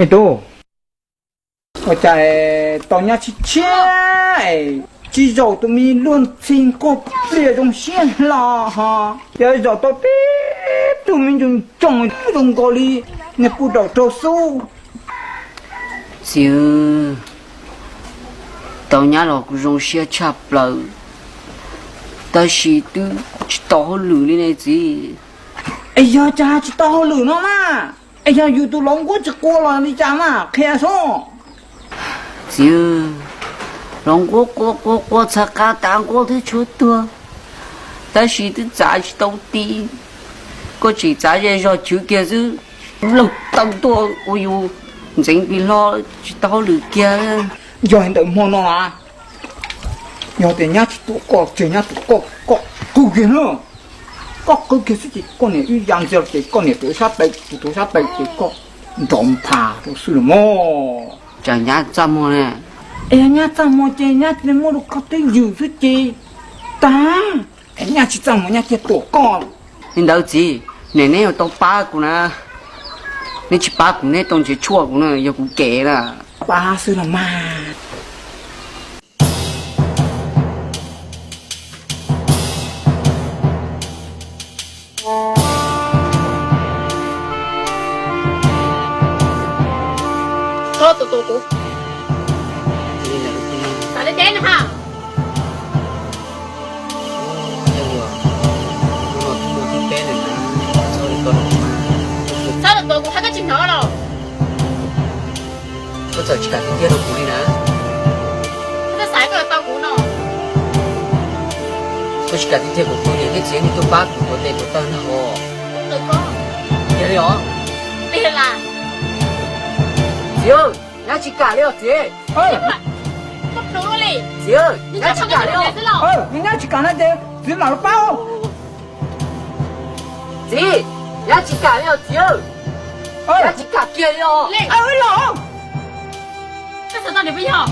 Tus, ua cas tau nyab tshiab tshiab, tsis zaum tus me luag ntxhi nquag plias zoo siab hlo ho, yog zaum tau tib tug me ntsoog ntsoog zoo nkaus li niag puj daum raug xub. Txiv, tau nyab los kuv zoo siab tshaj plaws, tab sis twb tsis tau hauj lwm li ne txiv. Es yog cas tsis tau hauj lwm no na? Es yog yus tus hluas nquab tsis qua los li cas mas qhia sub. Txiv, hluas nquab qua qua qua txhav qab tas nquab twb tshuav tuag, tab sis twb txav tsis tau ti. Koj tseem txav ze zog chwv kiag xwb, leej tau tuaj ua yus ntxeev plig hlo, tsis tau hauj lwm kiag. Yog li ntawd hmo no na, yog tias nyab tsis tuaj koj ces nyab tuaj koj, koj qw kiag na. Koj qw kiag xwb ces koj niam wb ya ntxiag ces koj niam tuav sab taw kuv tuav sab taw ces koj nrov nphas rau xwb los mog. Tsam nyab txaj muag ne. Es yog nyab txaj muag ces nyab cia li muab rau koj twj ywm xwb ces tag. Es nyab tsis txaj muag nyab cia tuam koj. Li ntawd txiv, nim neb yuav tau pab kuv na. Neb tsis pab kuv neb tau nrhiav tshuaj kuv na, yog kuv kem na. Pab xwb los mas. Koj tus tus kuv. Xav li cas na ha? Txhob tus tus kuv hais koj tsis hnov los? Koj txawm tsis kam tiag tiag rau kuv li na. Koj xav koj tau kuv no. Koj tsis kam tiag tiag kuv, kuv niam thiab txiv nej tuaj pab kuv tuav tes tuav taw no os. Tiag li os. Txiv, nyab tsis kam li os txiv. Txiv, nyab tsis kam li os. Nws nyab tsis kam no ces txiv mam los pab. Txiv, nyab tsis kam li os txiv. Nyab tsis kam kiag li os. Los, koj xav tau niam peb yog?